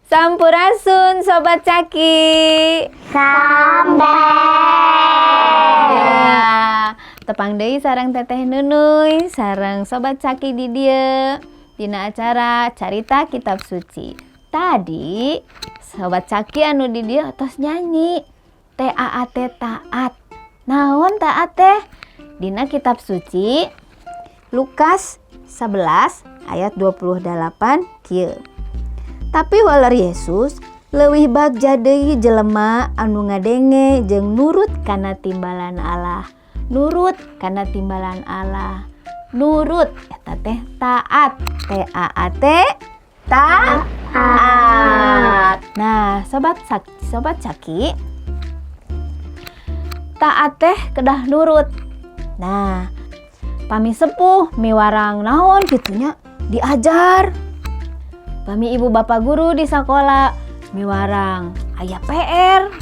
Sampurasun, Sobat Caki. Sampai. Ya, tepang deui sareng Teteh Nunuy, sareng Sobat Caki di dieu dina acara Carita Kitab Suci. Tadi Sobat Caki anu di dieu tos nyanyi TAAT, taat. Naon taat teh? Dina Kitab Suci Lukas 11 ayat 28 kieu. Tapi waler Yesus, leuwih bagja deui jelema anu ngadenge jeung nurut kana timbalan Allah. Nurut kana timbalan Allah. Nurut eta teh taat. T A A T, taat. Nah, Sobat Caki, taat teh kedah nurut. Nah, pami sepuh miwarang naon kitu nya, diajar. Pami ibu bapak guru di sekolah miwarang aya PR,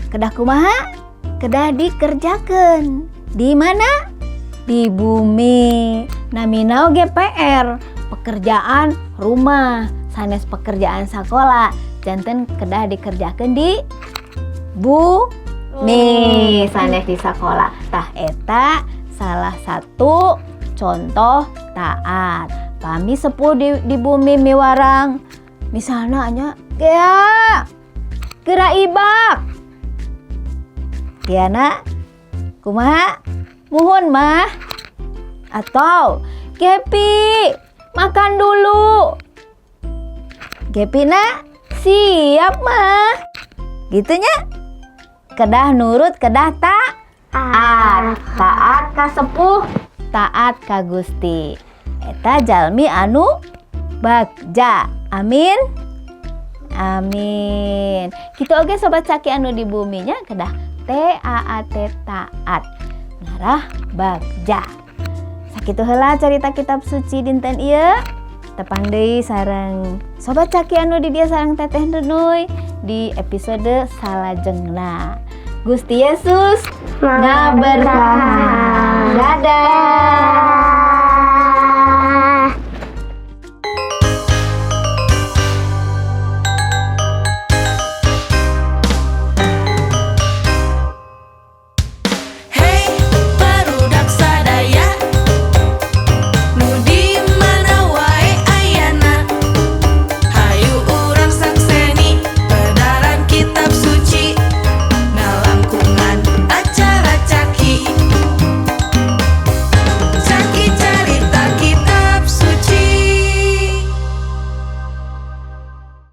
kedah kumaha? Kedah dikerjakan. Di mana? Di bumi. Namina oge PR, pekerjaan rumah, sanes pekerjaan sekolah. Janten kedah dikerjakan di bumi, sanes di sekolah. Tah, eta salah satu contoh taat. Pami sepuh di bumi miwarang misalnya nya, "Gea, geura ibak." Giana kumaha? "Muhun, Mah." Atau, "Gepi, makan dulu." Gepina, "Siap, Mah." Gitu nya. Kedah nurut, kedah taat. Taat ka sepuh, taat ka Gusti. Eta jalmi anu bagja. Amin. Amin. Kitu oge Sobat Caki anu di buminya kedah TAAT, taat. Ngarah bagja. Sakitu heula cerita Kitab Suci dinten ieu. Tepang deui sareng Sobat Caki anu di dieu sareng Teteh Nunuy di episode salajengna. Gusti Yesus ngaberkahan. Dadah.